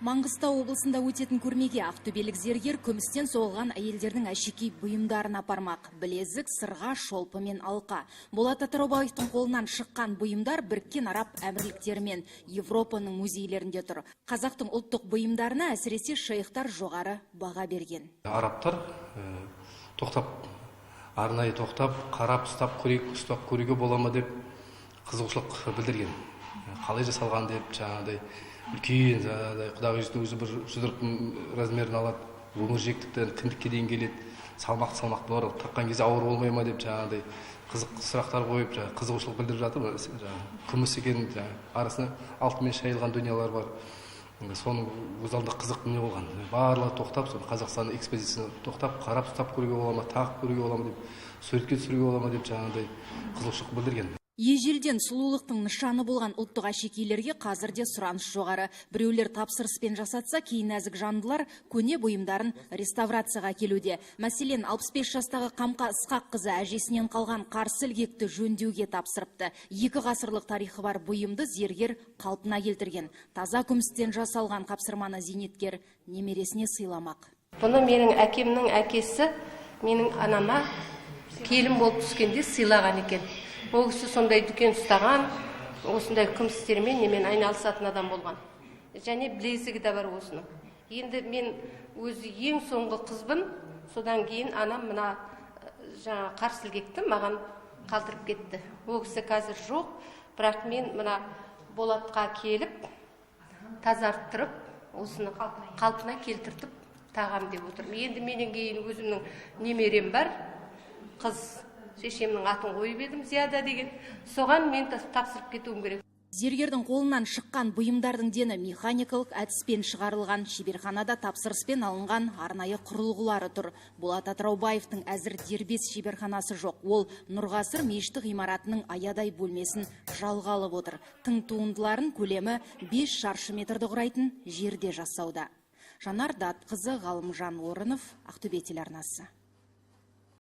Маңғыстау облысында өтетін көрмеге ақтөбелік зергер күмістен соғылған әйелдердің әшекей бұйымдарын апармақ. Білезік, сырға, шолпы мен алқа. Болат Атыраубаевтың қолынан шыққан бұйымдар Біріккен Араб Әмірліктері мен Европаның музейлерінде тұр. Қазақтың ұлттық бұйымдарына әсіресе шейхтар жоғары баға берген. Арабтар тоқтап, арнайы тоқтап, қарап, ұстап көрейік, ұстап көруге бола ма деп қызығушылық білдірген. Қалай жасалған деп жаңағыдай үлкен жаңағыдай құдағи жүздің өзі бір жұдырықтың размерін алады, өңіржек тіпті кіндікке дейін келеді, салмақты салмақты бұлар таққан кезде ауыр болмай ма деп жаңағыдай қызық сұрақтар қойып, жаңағы қызығушылық білдіріп жатыр. Жаңағы күміс екен, жаңағы арасында алтынмен шайылған дүниелер бар. Соның өз алдына қызық дүние болған. Барлығы тоқтап, сол Қазақстан экспозициясына тоқтап, қарап, ұстап көруге бола ма, тағып көруге бола ма деп, суретке түсіруге бола ма деп жаңағыдай қызығушылық білдірген. Ежелден сұлулықтың нышаны болған ұлттық әшекейлерге қазір де сұраныс жоғары. Біреулер тапсырыспен жасатса, кейін нәзік жандылар көне бұйымдарын реставрацияға әкелуде. Мәселен, 65 жастағы Қамқа Ысқаққызы әжесінен қалған қарсы ілгекті жөндеуге тапсырыпты. 2 ғасырлық тарихы бар бұйымды зергер қалпына келтірген. Таза күмістен жасалған қапсырманы зейнеткер немересіне сыйламақ. Бұны менің әкемнің әкесі менің анама келін болып түскенде сыйлаған екен. Ол кісі сондай дүкен ұстаған, осындай күмістермен немен айналысатын адам болған. Және білезігі де бар осының. Енді мен өзі ең соңғы қызбын, содан кейін анам мына жаңа қарсы ілгекті маған қалдырып кетті. Ол кісі қазір жоқ, бірақ мен мына Болатқа келіп, тазарттырып, осыны қалпына келтіртіп тағам деп отырмын. Енді менен кейін өзімнің немерем бар, қыз. Шешемнің атын қойып едім, Зияда деген. Соған мен тапсырып кетуім керек. Зергердің қолынан шыққан бұйымдардың дені механикалық әдіспен шығарылған. Шеберханада тапсырыспен алынған арнайы құрылғылары тұр. Болат Атыраубаевтың әзір дербес шеберханасы жоқ. Ол Нұрғасыр мешіті ғимаратының аядай бөлмесін жалға алып отыр. Тың туындыларын көлемі 5 шаршы метрді құрайтын жерде жасауда. Жанар Датқызы, Ғалымжан Орынов, Ақтөбе телеарнасы.